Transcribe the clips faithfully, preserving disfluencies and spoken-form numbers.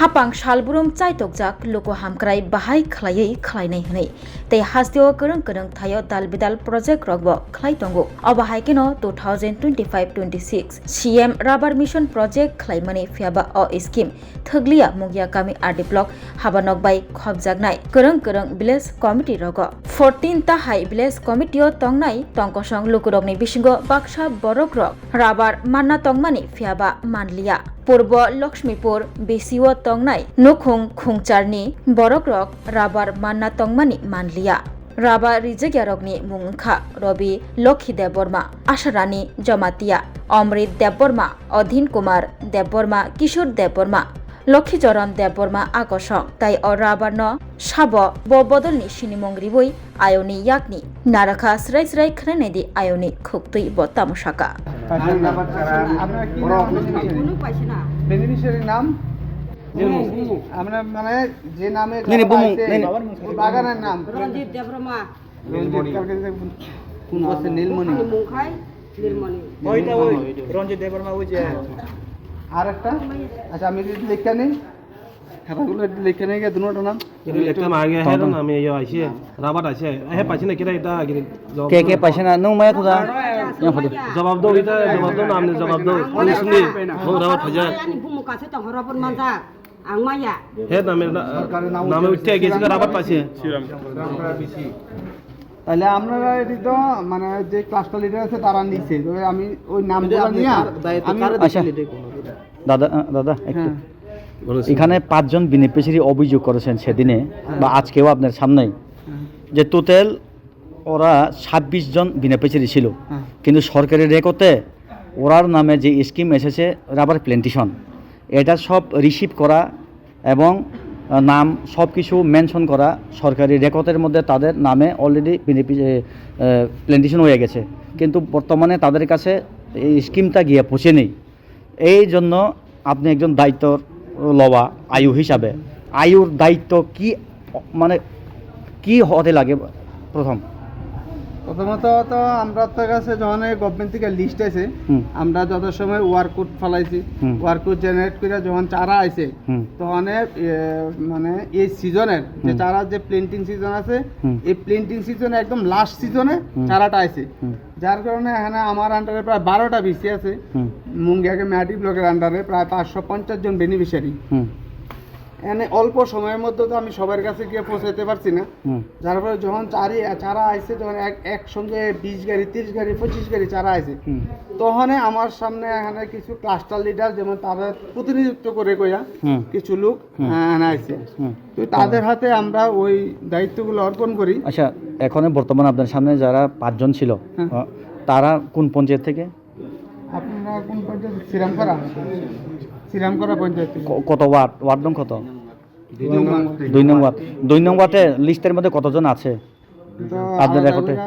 Hapang salbrum chaitokjak luku hamkrai bahai khlaiwi khlainai hwnwi tei hasteo kwrwng kwrwng thaio dal bidal project rokbo khlai tongo. Obo hai kheno two thousand twenty-five twenty-six C M Rubber Mission project khlaimani, phiyaba o scheme thwkliya Mungia kami R D block habanok bai khopjaknai kwrwng kwrwng village committee rogo. Fourteen ta hai village committee o tongnai tongkosong lukurokni bisingo baksa borokrok rubber manna tongmani, phiyaba manliya. Purbo Lakshmipur B C o tongnai nukhung khungcharni borokrok rubber manna tongmani manliya. Rubber rijakyarokni mung wngkha Robi Lokhi Debbarma, Asharani Jamatia, Omrit Debbarma, Odhin Kumar Debbarma, Kishore Debbarma, Lokhi Choron Debbarma, Akosong, tai o rubber no sabo bo bodolni sinimung riwi ayoni yakni narakha srai srai khnainai di ayoni khuktwi bo tamo saka. পাঁচজন নাম্বার ছাড়া আপনারা কি নাম? কোনো পাইছে না। বেনিফিশিয়ারি নাম? আমরা মানে যে নামে নেই, নেই, বুমু, আছে, নেই, নেই। ওই বাগানের নাম। রঞ্জিত দেববর্মা। রঞ্জিত, কালকে যে কোন আছে? নীলমণি। মুখাই নীলমণি। ওইটা ওই রঞ্জিত দেববর্মা, ওই যে। আর একটা? আচ্ছা, আমি যদি লেখা নেই, খাতাগুলো একটু লেখা নেই, দুটো নাম। এটা লেখা মাগে, হ্যাঁ, আমি এই আইছি, রাবাত আইছে। হ্যাঁ, পাইছি না, কিরা এটা আগে জবাব কে কে দাও। পাইছে না? নু মায়া খুদা। জবাব দাও, এটা জবাব দাও, নাম নিয়ে জবাব দাও। পুলিশ নিয়ে, ও রাবাত হাজার। Ani bumu kase tong horapun manjak. Ang maya. He name, নামে উঠে গেছে, রাবাত পাইছে। তাহলে আপনারা এটি তো মানে যে ক্লাস্টার লিডার আছে তারা নিছে, তবে আমি ওই নামগুলো নিয়ে আমি আচ্ছা। দাদা, আহ, দাদা, একটু। হ্যাঁ। এখানে পাঁচজন বেনিফিশিয়ারি অভিযোগ করেছেন সেদিনে বা আজকেও আপনার সামনেই, হ্যাঁ। যে টোটাল ওরা ছাব্বিশ জন বেনিফিশিয়ারি ছিল, হ্যাঁ। কিন্তু সরকারি রেকর্ডে ওরার নামে যে স্কিম এসেছে রাবার প্ল্যান্টেশন, এটা সব রিসিভ করা এবং, আহ, নাম সব কিছু মেনশন করা, সরকারি রেকর্ডের মধ্যে তাদের নামে অলরেডি বেনিফি-, এ, এ, প্ল্যান্টেশন হয়ে গেছে, কিন্তু বর্তমানে তাদের কাছে এই স্কিমটা গিয়ে পৌঁছেনি। এই জন্য আপনি একজন দায়িত্ব লওয়া আইও হিসাবে, আইওর দায়িত্ব কি, মানে, কি হতে লাগে প্রথম? প্রথমত তো আমরা তো কাছে যখন এই গভর্নমেন্ট থেকে লিস্ট আছে, হুম। আমরা যত সময় ওয়ার্ক কোড ফালাইছি, হুম। ওয়ার্ক কোড জেনারেট করে যখন চারা আইছে, হুম। তখন এ, মানে, এই সিজনের যে হুম। চারা, যে প্ল্যান্টিং সিজন আছে, হুম। এই প্ল্যান্টিং সিজনে একদম লাস্ট সিজনে হুম। চারাটা আইছে। হুম। যার কারণে এখানে আমার আন্ডারে প্রায় বারোটা বিসি আছে। হুম। মুঙ্গিয়াকে মেয়াটি ব্লকের আন্ডারে প্রায় পাঁচশো পঞ্চাশ জন বেনিফিশিয়ারি। হুম। এনে অল্প সময়ের মধ্যে তো আমি সবার কাছে গিয়ে পৌঁছাতে পারছি না। হুম। যার ফলে যখন চারি-, চারা আইছে, যখন এক-, একসঙ্গে বিশ গাড়ি, তিরিশ গাড়ি, পঁচিশ গাড়ি চারা আইছে, হুম। তখনই আমার সামনে এখানে কিছু ক্লাস্টার লিডার, যেমন তাদের প্রতিনিধিত্ব করে কইয়া হুম। কিছু লোক, হুম। আহ, এখানে আইছে। হুম। তো তাদের হাতে আমরা ওই দায়িত্বগুলো অর্পণ করি। আচ্ছা, এখন বর্তমানে আপনার সামনে যারা পাঁচজন ছিল, হ্যাঁ। আহ, তারা কোন পঞ্চায়েত থেকে? আপনারা কোন পঞ্চায়েত? শ্রীরামকরা। শ্রীরামকরা পঞ্চায়েত। ক-, কত ওয়ার্ড? ওয়ার্ড নং কত? দুই নং ওয়ার্ড। দুই নং ওয়ার্ড। দুই নং ওয়ার্ডে লিস্টের মধ্যে কতজন আছে? তো আপনার আলাদা রেকর্ডে? করে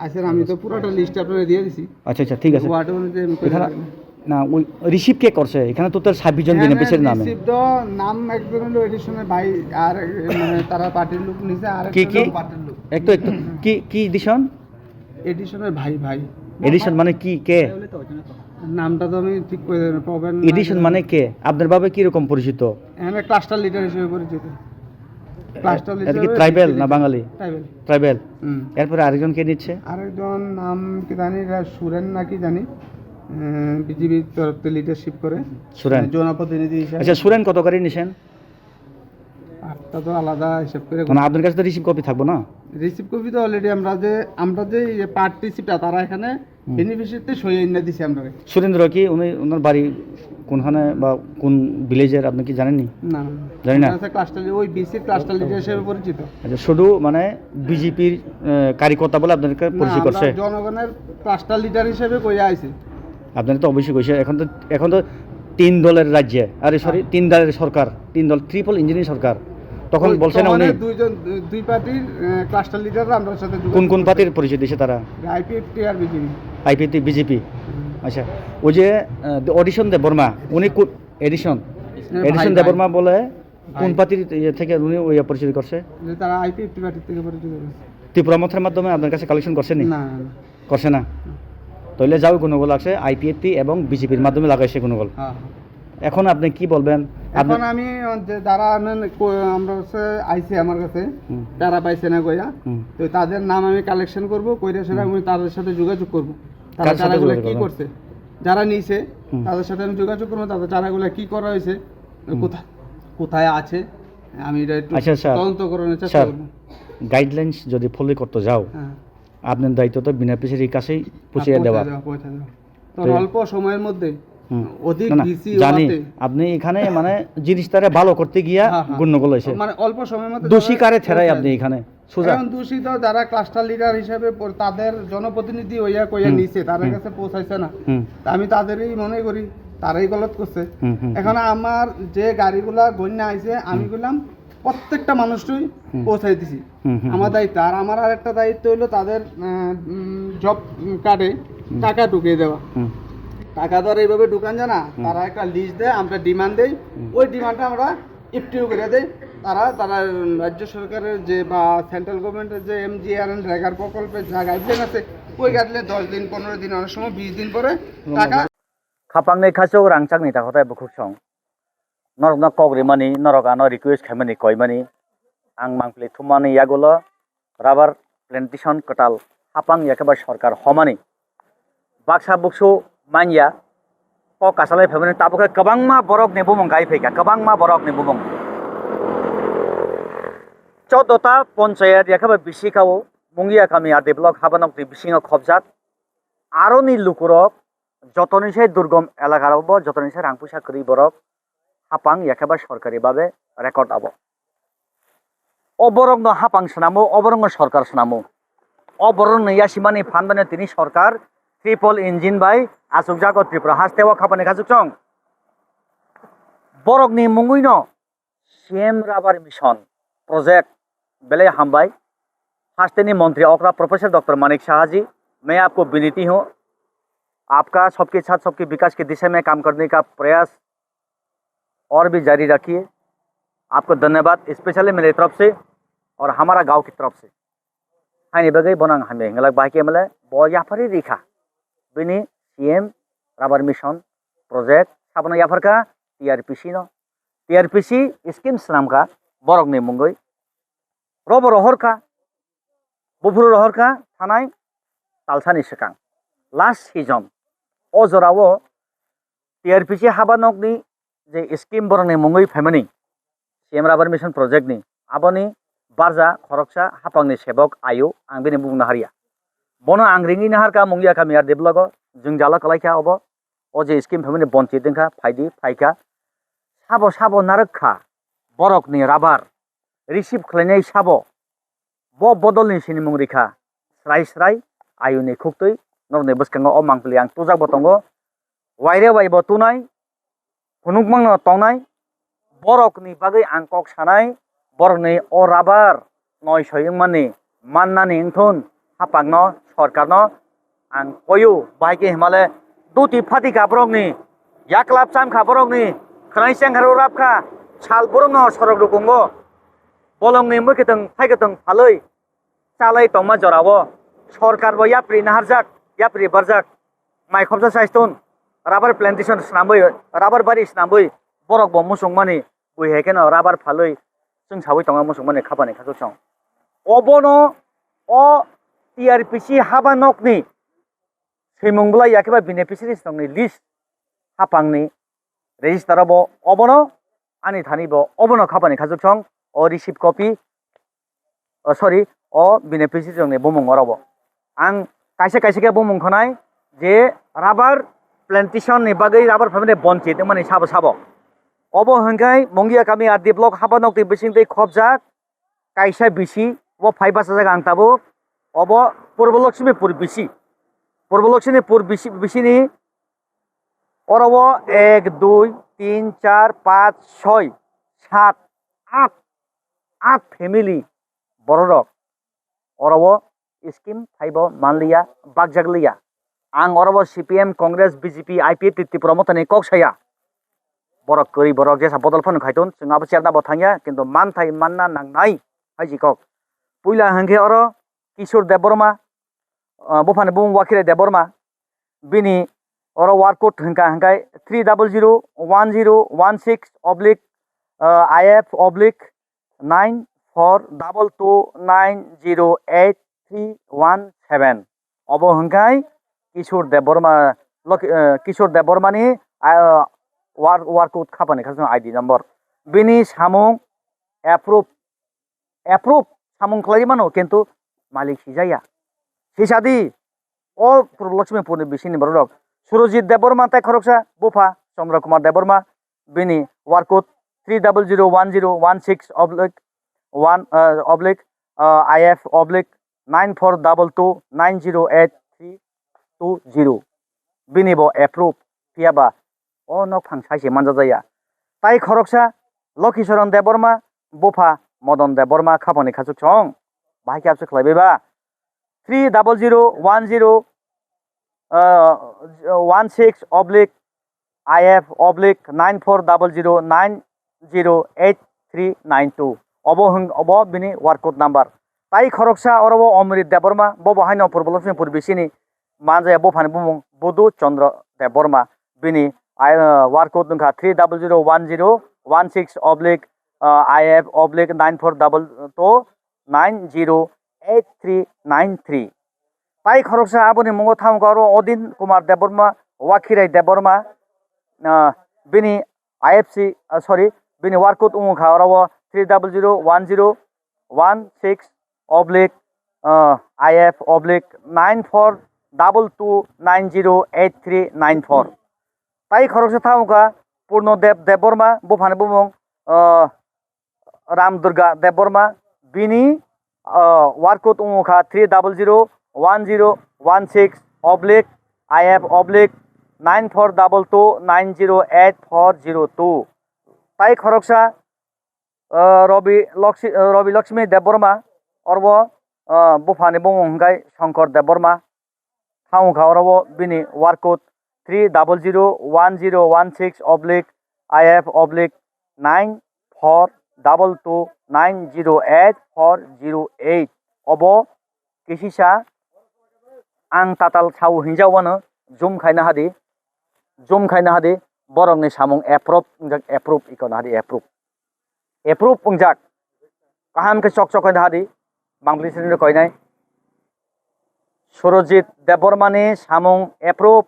আছে, আমি তো পুরোটা লিস্ট আপনারা দিয়ে দিছি। আচ্ছা, আচ্ছা, ঠিক আছে। ওয়ার্ড অনুযায়ী আমি করে এখানে দিলাম। না, ওই রিসিভ কে করছে? এখানে তো তার ছাব্বিশ জন এখানে বেনিফিশিয়ারি নামে। রিসিভ তো নাম একজন হলো এডিশনের ভাই, আর মানে তারা পার্টির লোক নিছে, আর কি, একজন কি? হলো পার্টির লোক। একটু, একটু। কি, কি এডিশন? এডিশনের ভাই, ভাই। এডিশন মানে কি, কে? নামটা তো আমি ঠিক করে দেবো, প্রবীণ এডিশন মানে কে? আপনার ভাবে কি রকম পরিচিত? এখানে ক্লাস্টার লিডার হিসেবে পরিচিত। ক্লাস্টার এটা কি লিডার ট্রাইবেল না বাঙালি? ট্রাইবেল। ট্রাইবেল। হুম। এরপরে আরেকজন কে নিচ্ছে? আরেকজন নাম কি জানি, এরা সুরেন নাকি জানি, আহ, বিজিবির তরফ থেকে লিডারশিপ করে। সুরেন। জনপ্রতিনিধি হিসেবে। আচ্ছা, সুরেন কত করে নিছেন? আটটা তো আলাদা হিসাব করে মানে আপনার কাছে তো রিসিভ কপি থাকবো না? রিসিভ কপি তো অলরেডি আমরা যে, আমরা যে ইয়ে পার্টিসিপেট, তারা এখানে হুম। বেনিফিশিয়ারিতে সই এনে দিছে আমরা। সুরেন্দ্র কি উনি, ওনার বাড়ি কোনখানে বা কোন ভিলেজের, আপনি কি জানেননি? না, না, না। জানি না? ওনার কাছে ক্লাস্টার, ওই বিসির ক্লাস্টার লিডার হিসেবে পরিচিত। আচ্ছা, শুধু মানে বিজেপির, আহ, কার্যকর্তা বলে আপনাদেরকে না, পরিচয় আমরা করছে? জনগণের ক্লাস্টার লিডার হিসেবে কইয়া আইছি। আপনারা তো অবশ্যই কইছে, এখন তো, এখন তো তিন দলের রাজ্যে, আরে সরি, হ্যাঁ। তিন দলের সরকার, তিন দল, ট্রিপল ইঞ্জিনের সরকার। তখন ওই বলছে না উনি? তখনই দুইজন, দুই পার্টির, আহ, ক্লাস্টার লিডাররা আমরার সাথে যোগাযোগ কোন কোন করছে। পার্টির পরিচয় দিছে তারা? আইপিএফটি আর বিজেপি। IPFT, BJP. হুম। আচ্ছা, ওই যে, আহ, অডিশন দেববর্মা, উনি কোন, এডিশন, হ্যাঁ, এডিশন ভাই, ভাই। দেববর্মা বলে কোন ভাই। পার্টির ইয়ে থেকে উনি ওই পরিচয় করছে? যে তারা আইপিএফটি পার্টির থেকে পরিচয় করছে। ত্রিপুরা মথের মাধ্যমে আপনার কাছে কালেকশন করছেনি? না, না, না। করছে না? না। তাহলে যাও গণ্ডগোল আছে, আইপিএফটি এবং বিজেপির মাধ্যমে লাগাইছে গণ্ডগোল। হ্যাঁ, হ্যাঁ। এখন আপনি কি বলবেন? আপনি এখন আমি, আহ, যে যারা আনেন, কো-, আমরা হচ্ছে আইছে আমার কাছে, হুম। তারা পাইছে না কইয়া। হুম। তো তাদের নাম আমি কালেকশন করব, কইরা সেটা হুম। আমি তাদের সাথে যোগাযোগ করব। তারা কার সাথে চারাগুলো যোগাযোগ কি করবেন? করছে, যারা নিছে, হুম। তাদের সাথে আমি যোগাযোগ করবো, তাদের চারাগুলো কি করা হয়েছে, হুম। কোথা-, কোথায় আছে, আমি এটা একটু আচ্ছা, স্যার। তদন্ত করানোর চেষ্টা স্যার, করবো। গাইডলাইন্স যদি ফলো করতে যাও, হ্যাঁ। আপনার দায়িত্ব তো বেনিফিশিয়ারির কাছেই পৌঁছে হ্যাঁ, পৌঁছে দেওয়া। দেওয়া, পৌঁছে দেওয়া। তো তো অল্প সময়ের মধ্যে হুম। অধিক না, না, ভিসি জানি। হওয়াতে আপনি এখানে মানে জিনিসটারে ভালো করতে গিয়া হ্যাঁ, হ্যাঁ। গণ্ডগোল হয়েছে। মানে অল্প সময়ের মধ্যে দোষী তারা কারে ঠেরাই পৌঁছে আপনি দেয়। এখানে? সোজা। এখন দূষিত যারা ক্লাস্টার লিডার হিসেবে প-, তাদের জনপ্রতিনিধি হইয়া কইয়া হুম, নিছে, তাদের হুম। কাছে পৌঁছাইছে না। হুম। তা আমি তাদেরই মনে করি, তারাই গলত করছে। হুম, হুম, এখন হুম। আমার যে গাড়িগুলা গণ্য আইছে, আমি হুম। কইলাম প্রত্যেকটা মানুষই হুম। পৌঁছাই দিছি। হুম, হুম, আমার হুম। দায়িত্ব। আর আমার আরেকটা দায়িত্ব হইলো তাদের, আহ, উম, জব কার্ডে হুম। টাকা ঢুকিয়ে দেওয়া। হুম। টাকা ধর এইভাবে ঢুকান যায় না, হুম। তারা একটা লিস্ট দেয়, আমরা ডিমান্ড দেই, হুম। ওই ডিমান্ডটা আমরা ইফটিউ করে দেই। তারা, তারা রাজ্য সরকারের যে বা সেন্ট্রাল গভর্নমেন্টের যে এমজিআরএন রেগার প্রকল্পের যা গাইডলাইন আছে, ওই গাইডলাইন দশ দিন, পনেরো দিন, অনেক সময় বিশ দিন পরে টাকা Khapangni khachuk rangchakni ta hotai bukhuk song. Norokno kok rimani, norok ano request khaimani koimani. Ang mangpili thummani yagulo rubber plantation kwtal hapang yakhe ba sorkar homani. Baksa buksu manya kok kasalai phaimani tabuk khe kwbangma borokni bumung gai phaikha, kwbangma borokni bumung. Choddo ta ponchayat yakhe ba bisi kao Mungia kami R D block habanokni bisingo khobjak. Aroni lukurok jotoni se durgom elakar bo jotoni se rang puisa kwrwi borok hapang yakhe ba sorkari babe record abo. O borokno hapang swnamo, o borokno sorkar swnamo. O borokno yasimani phan bano tini sorkar triple engine bai achukjago Tripura haste o khapani khachuk chong. Borokni mungwino C M Rubber Mission Project belai hambai. Hasteni Montri Okra Professor Doctor Manik Saha ji, मैं आपको विनती हूँ, आपका सबके साथ सबके विकास की दिशा में काम करने का प्रयास और भी जारी रखिए। आपको धन्यवाद, specially मेरी तरफ से और हमारा गांव की तरफ से। Haini bagwi bono ang hamya hinglak, bahai khe male bo yapharwi rikha. Bini C M Rubber Mission Project sabono yapharkha T R P C no. T R P C scheme swnamkha borokni mungwi. Robo rohorkha, buphuru rohorkha thanai talsani swkang. Last season. O jorao T R P C haba nokni je scheme borokni mungwi phaimani, C M Rubber Mission Project ni, aboni barja khoroksa hapangni sebok ayu, ang bini bumung naharya. Bono ang ringwi naharkha Mungia kami R D block o, jwngjalo kwlaikha obo. O je scheme phaimani bonchit wngkha, phaidi, phaikha. Sabo sabo narwk kha borokni rubber receive khlainai sabo. Bo bodolni sinimung rikha srai srai ayuni khuktwi norokni bwskango o mangpili ang tujakbo tongo. Waire waibo tunai, phunukmano tongnai, borokni bagwi ang kok sanai, borokni o rubber noi soi wngmani mannani wngthun hapangno, sorkarno ang koiyo, bahai khe himale duti phatikha borokni, yaklap chamkha borokni, khwnai chengkharo rapkha, sal borokno sorok rukungo. Bolongni mwkhwtwng phaikhe tong phalwi chalai tongma jorao sorkar bo yapri naharjak, yapri barjak, mai khopsa saistun, rubber plantation swnamwi, rubber bari swnamwi borok bo muchungmani bui hai kheno rubber phalwi chwng sawi tongo muchungmani khapani khachuk chong. Obono o T R P C haba nokni swimung bwlai yakhe ba beneficiaries rokni list hapangni register o bo obono ani thani bo obono khapani khachuk song o receipt copy, o sorry, o beneficiary rokni bumung oro bo. Ang kaisa kaisa khe bumung khonai je rubber plantation ni bagwi rubber phaimani bonchit wngmani sabo sabo. Obo hwnkhe Mungia kami R D block haba nokni bisingtwi khobjak kaisa bisi, o phai bachajak ang tabuk. Obo Purbo Lakshmipur bisi. Purbo Lakshmipur bisi, bisini oro o ek, dui, tin, char, panch, soi, sat, at, at family bororok oro o scheme phaibo manliya, bakjakliya. Ang oro o C P M, Congress, B J P, I P F T Tipra Mothani kok saya. Borok kwrwi borok jesa bodol phano khaitun, chwng abo cherna bo thangya, kintu manthai manna nangnai hai si kok. Puila hwnkhe oro Kishore Debbarma, ah, buphani bumung Wakhire Debbarma, bini Oro work code hwnkha hwnkhe three double zero one zero one six oblique, ah, I F oblique nine four double two nine zero eight three one seven. Obo hwnkhe Kishore Debbarma, Lok-, eh, Kishore Debbarmani, ah, work, work code khapani kha I D number. Bini samung approve, approve samung khlai mano, kintu malik sijaya. Sisadi, o Purbo Lakshmipurni bisingni borok rok. Surojit Debbarma tei khoroksa bupha Chandra Kumar Debbarma, bini work code three double zero one zero one six oblique one, uh, oblique, uh, I F oblique nine four double two nine zero eight three two zero. Bini bo approve, phiya ba o nok phang sai se manjak ya. Tai khoroksa Lokhi Charan Debbarma, bupha Madan Debbarma khapani khachuk song. Bahai khe abse khlai bai ba. Three double zero one zero, uh, one six oblique I F oblique nine four double zero nine zero eight three nine two. Obo hwn, obo bini work code number. Tai khoroksa oro o Omrit Debbarma, bo bo haino Purbo Lakshmipur bisini manjaya buphani bumung Budu Chandra Debbarma. Bini I, uh, work code wngkha three double zero one zero one six oblique, uh, I F oblique nine four double two nine zero eight three nine three. Tai khoroksa aboni mungo thangkha oro Odin Kumar Debbarma, Wakhirai Debbarma, ah, bini I F C, ah, sorry, bini work code wngkha oro o three double zero one zero one six oblique, ah, I F oblique nine four double two nine zero eight three nine four. Tai khoroksa thangkha Purno Deb Debbarma, buphani bumung, ah, Ram Durga Debbarma, bini, ah, work code wngkha three double zero one zero one six oblique I F oblique nine four double two nine zero eight four zero two. Tai khoroksa, ah, Robi Lokshi-, ah, Robi Lakshmi Debbarma, orbo, ah, buphani bumung hwnkhe Shankar Debbarma. Thangkha oro o bini work code three double zero one zero one six oblique I F oblique nine four double two nine zero eight four zero eight. Obo kisisa ang tatal sao hinjak wano zoom khaina hadi, zoom khaina hadi borokni samung approve wngjak, approve iko na hadi approve. Approve wngjak. Kaham khe chok chok khe hadi. Bangli sini koinai. Surojit Debbarmani samung approve.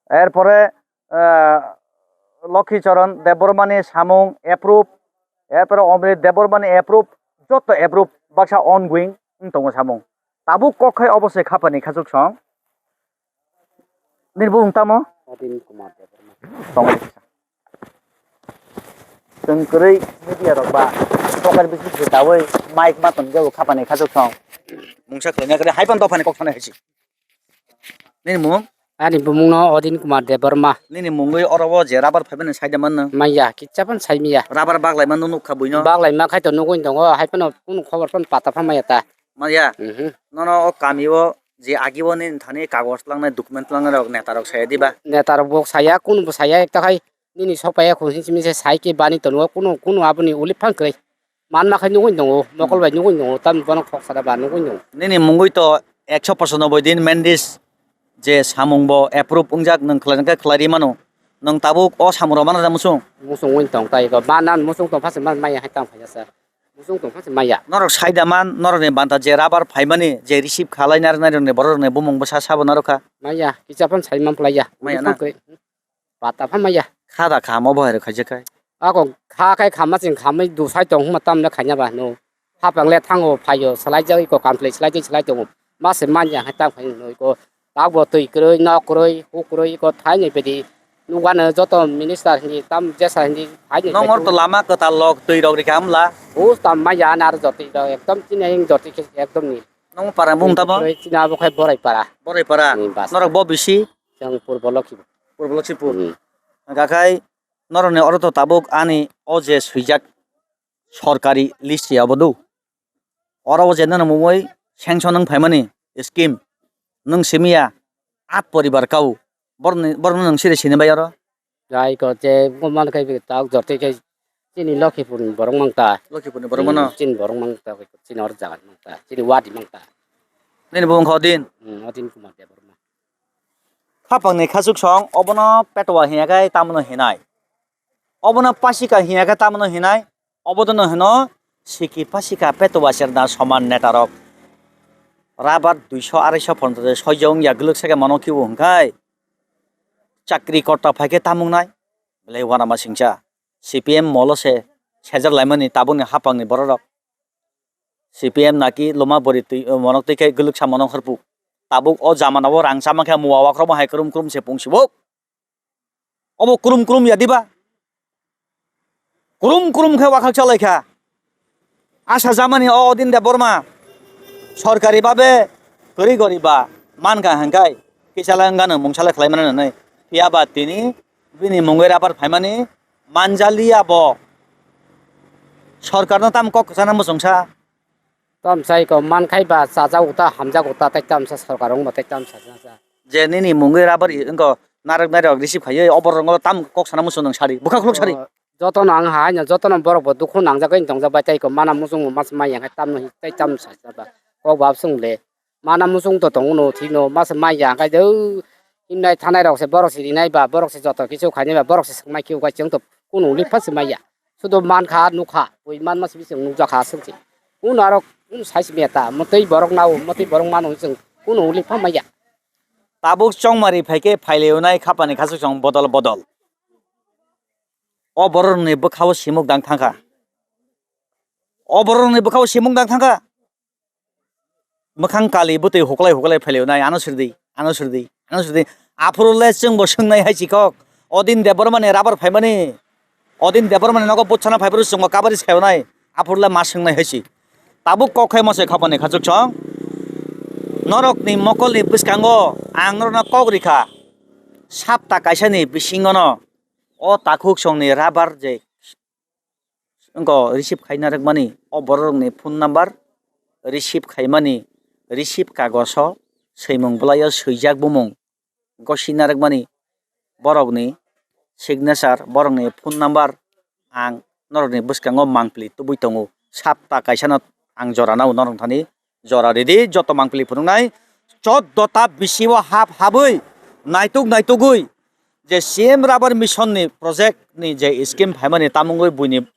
Erpore, eh, Lokhi Charan Debbarmani samung approve. Erpore Omrit Debbarmani approve. Joto approve. Baksa ongoing wng tongo samung. Tabuk kok khai obo se khapani khachuk song. Nini bumung tamo? Odin Kumar Debbarma. Tong. Chwng kwrwi media rok ba tokar bising se dawi mic ma tong jabo khapani khachuk song. Mungsa khlaina kwrwi hai pan dophani kok sanai hai si. Nini mung? Ani bumung no Odin Kumar Debbarma. Nini mungwi oro o je rubber phaibai ni side man no? Maya, kicha pan sai miya. Rubber baglai man no nukha buino? Baglai ma khai to nugwi tongo, hai pano kunu khobor pan pata pha maya ta. Maya? Mhm. Nono o kami o je agi o nini thani kagoj langnai, document langnai rok neta rok saya diba? Neta rok bo saya, kunu bo saya, ekta khai nini sok paiya khu hinsi minsi sai khe bani tongo, kunu, kunu aboni uli phang kwrwi. Man ma khai nugwi tongo, mokol bai nugwi tongo, tam bono khok sada ba nugwi tongo. Nini mungwi to ekso pochanoboi din mandis je samung bo approve wngjak, nwng khlai khe khlai ri mano. Nwng tabuk o samung rok mana da musung? Musung wng tong tai ko, ba nan musung tong phasa man maya hai tang phaya sa. Musung tong phasa maya. Norok sai da man, norok ni banta je rubber phaimani, je receive khalai nar nai rok ni borok rok ni bumung bwsa sabo narok kha. Maya, kicha phan sai man playa. Maya na? Pata pha maya. Kha da kha mo bo hai rok khaijak khai. Ako kha khai khamma chwng khamwi dusai tong hwnma tamle khaina ba hwno. Hapang le thango phaio swlaijak iko complete swlaijak swlai tongo. Ma se manya hai tam khai hwno iko. Tabuk bo twi kwrwi, nok kwrwi, huk kwrwi iko thaini bedi. Nukgano joto minister hindi tam jesa hindi thaini. Nong or to lama kwtal lok twi rok rikha amla. Bus tam manya anar jotwi rok ekdom chini ayang jotwi khe ekdom ni. Nong para bung tamo? Kwrwi chini abo khai Borai para. Borai para. Ni bas. Norok bo bisi? Chwng Purbo Lokhipur. Purbo Lokhipur. Hmm. Hwnkha khai norokni oro to tabuk ani o je swijak sorkari list se abo do. Oro o je nono mungwi sanction wng phaimani scheme nwng simiya at poribar kau borokni, borokno nwng siri sini bai oro? Jai ko je man khai tak jorti khai chini Lokhipur ni borok mang ta. Lokhipur ni borok mano? Hmm, chini borok mang ta, chini or jaga mang ta, chini wadi mang ta. Nini bo wngkha Odin? Hmm, Odin Kumar Debbarma. Hapangni khachuksong obono petwa hiya khe tamono hinai. Obono pasika hiya khe tamono hinai. Obodono hino siki pasika petwa cherna soman netarok. Rabar duiso araiso phono soijo wngya gwlwk sake mano kibo hwnkhai. Chakri korta phaikhe tamungnai. Belai uanama singcha. C P M molo se sejar laimani tabukni hapangni bororok. C P M naki loma bori twi, monok twi khe gwlwksa monok harpu. Tabuk o jamanao rang chama khe mua wakrokma hai krum krum se pungsibuk. Obo krum krum ya diba? Krum krum khe wakhak chalai kha. Asa jamani o Odin Debbarma sorkari babe kwrwi goriba mankha hwnkhai kisa lai wngano mungsa lai khlai mano hinwi. Phiya ba tini bini mungwi rabar phaimani manjaliya bo. Sorkarno tamo kok kwchana muchungsa. Tamsai ko mankhai ba chajago ta hamjago ta tei tamsa sorkar wngma tei tamsa sa. Je nini mungwi rabar i wngko narwk nairok receive khaiwi oborok wngko tam kok sana muchung nang sari bwkha khuluk sari. O, jotono ang hai no jotono borok bo dukhu nangjagwi tongjak bai tei ko mana muchung mas mai yang hai tamno hi tei tamsa sa ba kok bab sung le mana muchung to tongo no thik no mas mai yang kai do himnai thanai rok se borok se rinai ba borok se joto kisu khainai ba borok se swkmai kiu kai chwng to kunu uli phas mai ya. Sudo mankha, nukha, bui manma simi chwng nukjakha aswk se. Kunu aro kunu sai simi ta, mwtwi borok nao, mwtwi borok mano chwng kunu uli pha maya. Tabuk chongmari phaikhe phailewinai khapani khasuk chong bodol bodol. O bororokni bwkhao simuk dang thangkha. O bororokni bwkhao simuk dang thangkha. Mwkhang kali bwtwi huklai huklai phailio nai, ano sirdi, ano sirdi, ano sirdi. Aphuru le chwngbo swngnai hai si kok. Odin Debbarmani rabar phaimani, Odin Debbarmani nogo bwchana phaiphuru chwngbo kabari saionai. Aphuru le ma swngnai hai si. Tabuk kok khai mosai khapani khachuk chong. Norokni mokolni bwskango ang norokno kok rikha. Sapta kaisani bisingono o takhuk songni rabar je wngkha receive khaina rwkmani, o bororokni phone number receive khaimani, receive kagoso swimung bwlaio swijak bumung gosina rwkmani, borokni signature, borokni phone number ang norokni bwskango mangpili tubui tongo. Sapta kaisano ang jora nao norok thani jora ridi, joto mangpili phunuknai choddo ta bisi o hap habwi naituk naitugwi je C M Rabar Mission ni project ni je scheme phaimani tamungwi buini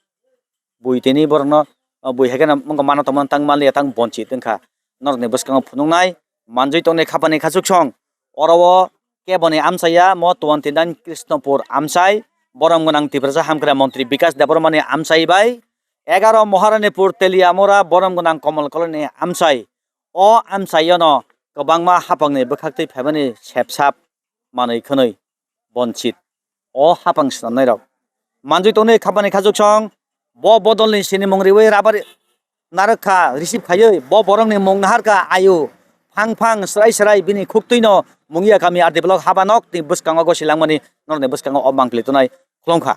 bui tini borokno, o, bui hai kheno wngkha mano tongmani tang manliya tang bonchit wngkha norokni bwskango phunuknai manjui tongnai khapani khachuk song oro o keboni amchaiya mo twenty nine Krishnapur amchai borom gwnang Tiprasa Hamkrai Montri Bikas Debbarmani amchai bai egaro Moharanipur Teliamura borom gwnang Komol Koloni amchai. O amchaiono kwbangma hapangni bwkhaktwi phaimani sepsap manwi khwnwi bonchit o hapang swnamnairok manjui tongnai khapani khachuk song bo bodolni sinimung riwi rabar narwk kha receive khaiwi bo borokni mung nahar kha ayu phang phang srai srai bini khuktwino Mungia kami R D block haba nokni bwskango gosi langmani norokni bwskango o mangpili tongnai khulumkha.